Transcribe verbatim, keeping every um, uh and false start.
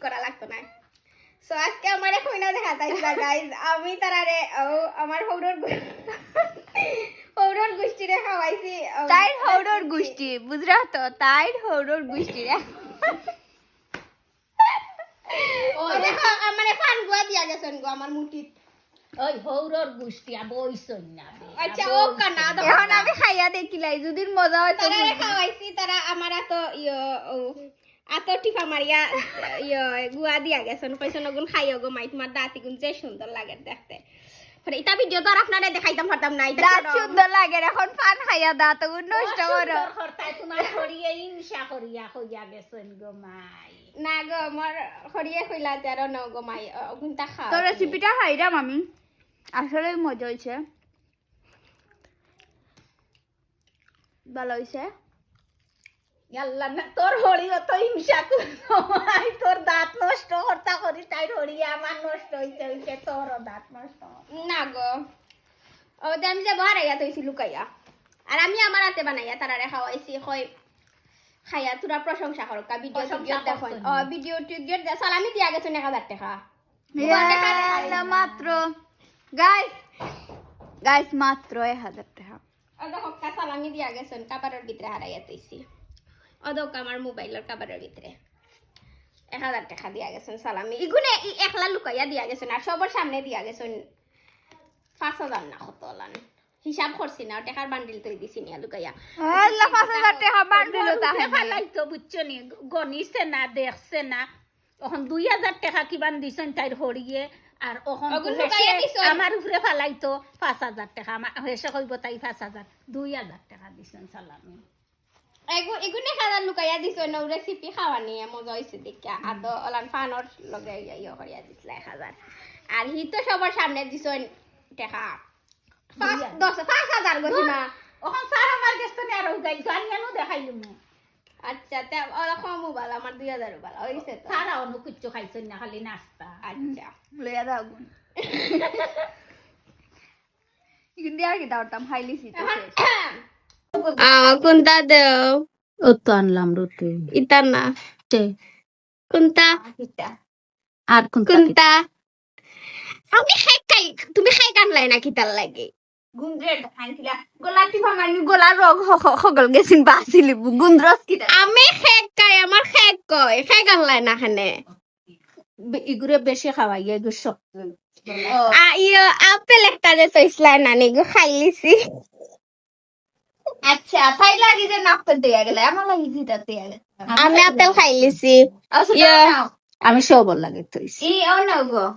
করা লাগতো না। So আজকে আমারে কইনা দেখা তাইছিলা গাইজ, আমি তারারে ও আমার হৌরর গু- হৌরর গুষ্টিরে খাওয়াইছি। ও, তাইর হৌরর গুষ্টি, বুঝরা তো, তাইর হৌরর গুষ্টি রে। ও দেখো আমারে ফান গুয়া দিয়া গেছইন গো আমার মুঠিত। ওই হৌরর গুষ্টি আবো ওই সন্না বে। আচ্ছা, আবো ও ওই কানা সন্না। দেখো এখন না। আমি খাইয়া দেখিলাই, যদির মজা হয়তো তারারে বুঝবো। খাওয়াইছি, তারা আমার আতো ইয়ো ও আতো টিপা মারিয়া ইয়ো গুয়া দিয়া গেছইন, কইছইন ওগুন খাইও গো মাই, তোমার দাঁত ইগুন যে সুন্দর লাগে দেখতে। মানে ইতা ভিডিও তো আর আপনারে দেখাইতাম পারতাম না, ইতা দাঁত করো। সুন্দর লাগে, এখন ফান খাইয়া দাঁত ওগুন নষ্ট ও করো। সুন্দর করতায় তোমার হরিয়ে হিংসা করিয়া কইয়া গেছইন গো মাই। না গো, আমার হরিয়ে কইলা যে আরো ন গো মাই, ও, ওগুনটা খাও তো তুমি। রেসিপিটা খাইরাম আমি, আসলে মজা হইছে, ভালো হইছে। ইয়াল্লা না, তোর হরি অত হিংসা করতো মাই, তোর দাঁত নষ্ট করতা করি, তাইর হরি আমার নষ্ট হইছে, হইছে তোরও দাঁত নষ্ট। না গো, ও যে আমি যে বহারাইয়া তৈছি লুকাইয়া, আর আমি আমার হাতে বানাইয়া তারারে খাওয়াইছি, কই খাইয়া তোরা প্রশংসা করো কা ভিডিও প্রশংসা টিডিও দেখো। করছো ও না। ভিডিও টিডিও দে সালামি দিয়া গেছো এক হাজার টাকা। ইয়াল্লা, মাত্র গাইস, গাইস, মাত্র এক হাজার টাকা। ও দেখো কা সালামি দিয়া গেছইন, কাবারর ভিতরে হারাইয়া তৈছি। ও দেখো আমার মোবাইলর কাবারর ভিতরে এক হাজার টাকা দিয়া গেছইন সালামি। ইগুনে ই একলা লুকাইয়া দিয়া গেছইন, আর সবর সামনে দিয়া গেছইন পাঁচ হাজার না কত লান। হিসাব করছি না, টাকার বান্ডিল তৈ দিছি নিয়া লুকাইয়া। আল্লাহ, পাঁচ হাজার টাকা বান্ডিল আমার তাহে উপরে ফালাইতো, বুঝছো নি? গনিছে না, দেখছে না। অখন দুই হাজার টাকা কিবান দিছইন তাইর হরিয়ে, আর অখন অগুন তো লুকাইয়া হেষে দিছইন। আমার উপরে ফালাইতো পাঁচ হাজার টাকা, আমার হেষে কইব তাই পাঁচ হাজার, দুই হাজার টাকা দিছইন সালামি। এগু- এগুনে খাবার লুকাইয়া দিছইন, ও রেসিপি খাওয়া নিয়ে মজা হইছে দেখিয়া। আর তো ওলান ফানর লগে ইয়া ইয়া করিয়া দিছলা এক হাজার। আর হি তো সবর সামনে দিছইন টাকা। পাঁচ, দশ, পাঁচ হাজার গো সীমা। অখন স্যার আমার গেছ তো আর উগাই তো আনিয়ানো দেখাইলু মু। আচ্ছা, তে ওরা কম উবাল, আমার দুই হাজার উবাল। হইছে তো। তারা অনু কিচ্ছু খাইছইন না, খালি নাস্তা। আচ্ছা। লইয়া দাও গুণ। কিন্তু আর কি দাও, তাম খাইলিছি তো শেষ। আহ, কোনটা দেও? ও তো আনলাম রুটি। ইতা না। তে। কোনটা? আর কোনটা? কোনটা? আমি খাই খাই, তুমি খাই কানলাই না কিতার লাগে? গুন্দ্রে খাইছিলা। গলা টিপা মারি গলা রগ হ-, হ-, হগল গেছিন বাসিলি গুন্দ্রস কিতা। আমি খেক খাই, আমার খেক কয়, খেক আনলাই না খানে। বে-, ইগুরে বেশি খাওয়াই, ইগু শক্ত। আ, ইয়ে, আপেল একটা যে তৈসলাই না, নিগু খাইলিছি। আচ্ছা, তাই লাগি যে নাপতে দিয়া গেলে, আমার লাগি দিতা দিয়া গেলে। আমি আপেল খাইলিছি। আচ্ছা, ইয়ে। দাও, দাও। আমি সবর লাগে তৈছি। ই, ও না গো।